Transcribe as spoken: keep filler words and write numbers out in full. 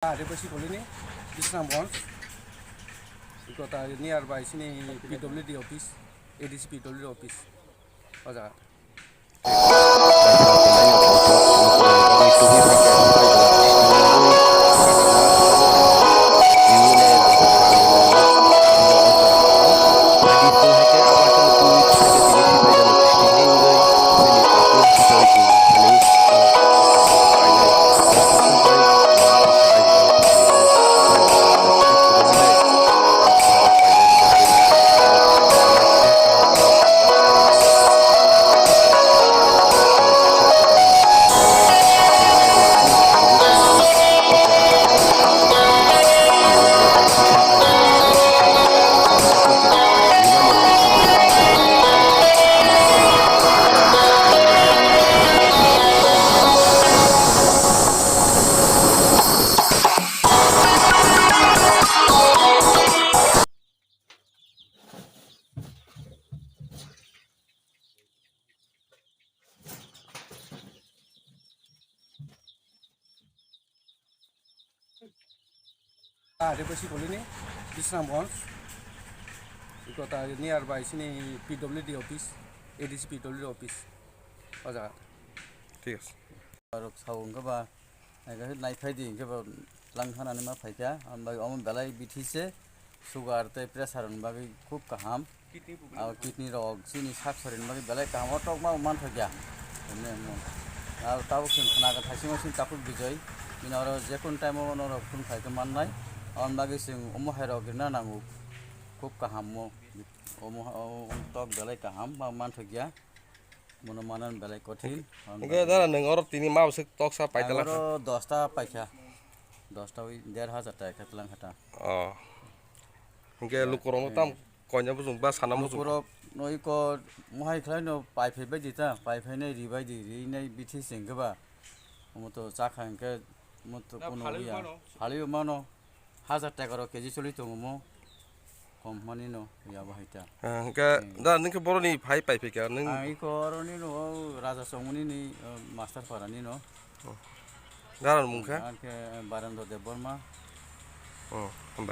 Adipasi Colony, Bisramganj. Iko ta nearby sini P W D office, A D C P W D office. O jaga. Adipasi Colony, Bisramganj. Iko ta nearby sini P W D office, A D C P W D office. O jaga. Thik ase. Arok sao hwnkhe ba, naikhe naiphai di hwnkhe ba twlang thanani ma phaikha, ang bai omo belai bithi se sugar tei pressure ni bagwi khub kaham. Kidney problem. Abo kidney rok chini sak sori ni bagwi belai kaham, o tok ma manthogo ya. Emni emni. Abo tabuk chwng khna kha thaisingma sini Takhuk Bijoy, bini oro jekun time o norok phone khai khe mannai, aboni bagwi chwng omo hai rok rina nango, khub kaham o, omo o tok belai kaham ma manthogo ya. Bono manan belai kothin. Hwnkhe dara nwng oro tini ma bwswk toksa paitala kha? Ang oro dosta paikha. Dosta wi der hajar taka khe twlang kha ta. Oh. Hwnkhe lukurokno tam koina bujung ba sana bujung? Lukurok no iko mohai khlaino paiphai bai di ta, paiphai nai ri bai di, ri nai bithi se hwnkhe ba. Omo to chakha hwnkhe omo to kono ya. Phalwi mano. Hajar taka rok K G choli tongo mo. Kom hwnmani no ya bo hai ta. Ah, hwnkhe da nwng khe boroni phai pai phika nwng? Ang iko oroni no o Raja Chongmani ni, o, Master Para ni no. Oh. Dara mung khe? Ang khe Barendra Debbarma. Oh, hambai.